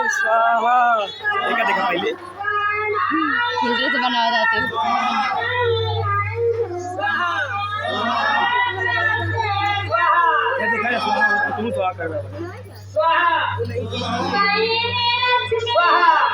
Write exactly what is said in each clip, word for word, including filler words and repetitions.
स्वाहा। देखा, देखा पहले। फिल्टर तो बनावा जाते हो। ये देखा है, स्वाहा, तुम स्वाहा कर रहे हो। स्वाहा। स्वाहा।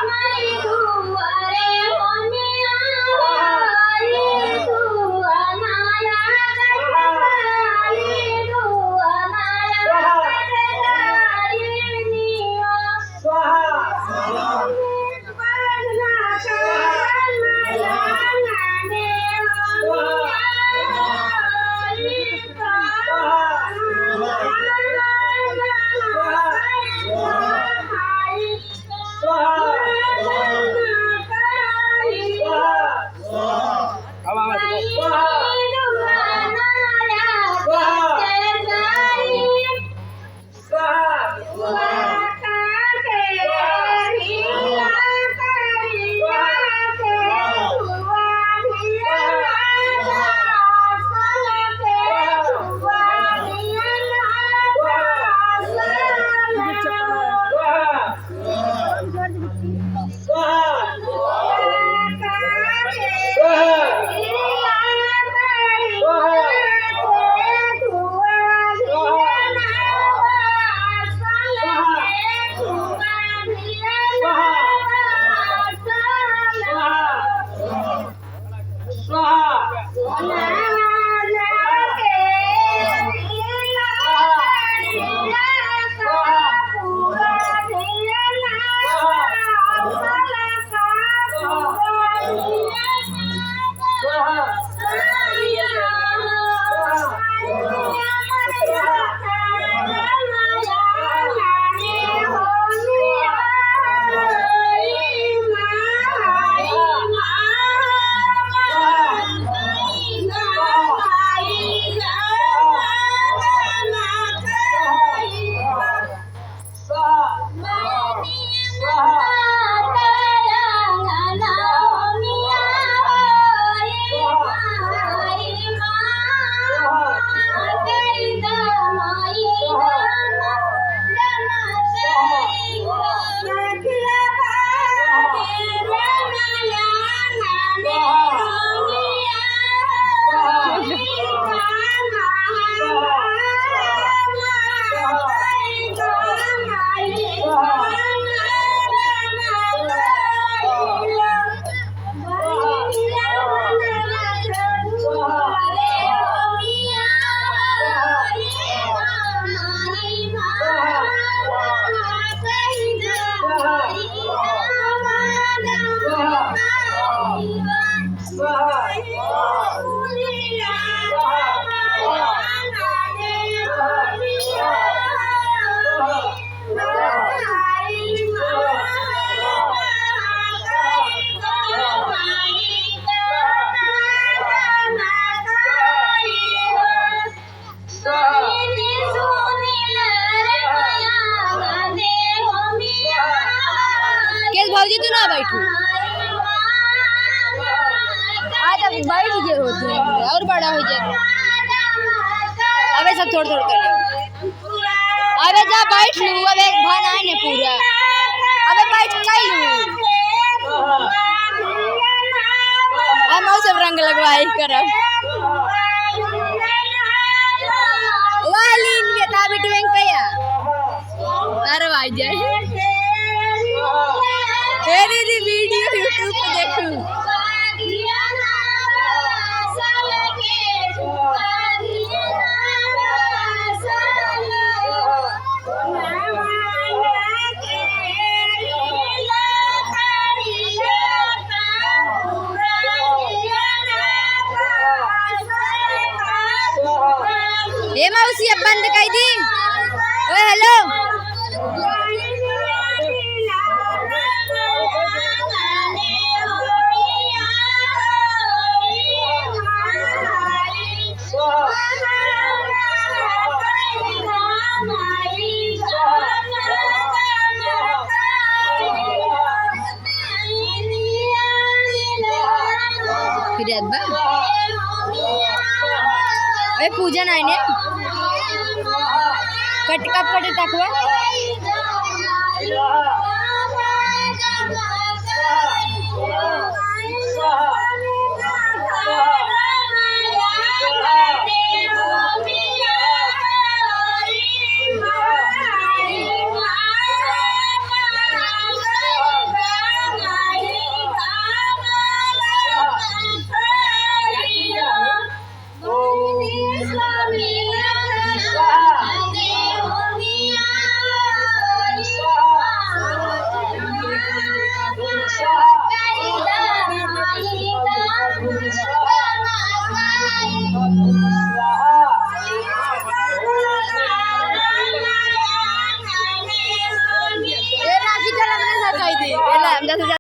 स्वाहा। स्वाहा। केस भौजी, तू ना बैठू। आज अब बैठ गए हो तू, और बड़ा हो जाए। अबे सब थोड़ थोड़ कर ले। अबे जा बैठ लू, अबे भान आए ने पूरा। अबे बैठ काई लू। हम और सब रंग लगवाई करब। वाह लीन बेटा, बेटी बहन कहिया। अरे भाई जय। हे दीदी, वीडियो YouTube पे देखू। ए मौसी, अब बंद कइ दी। ओए, हेलो। फिर याद बा? ए, पूजन आइने। कट, कब कटे तकवा? जैसे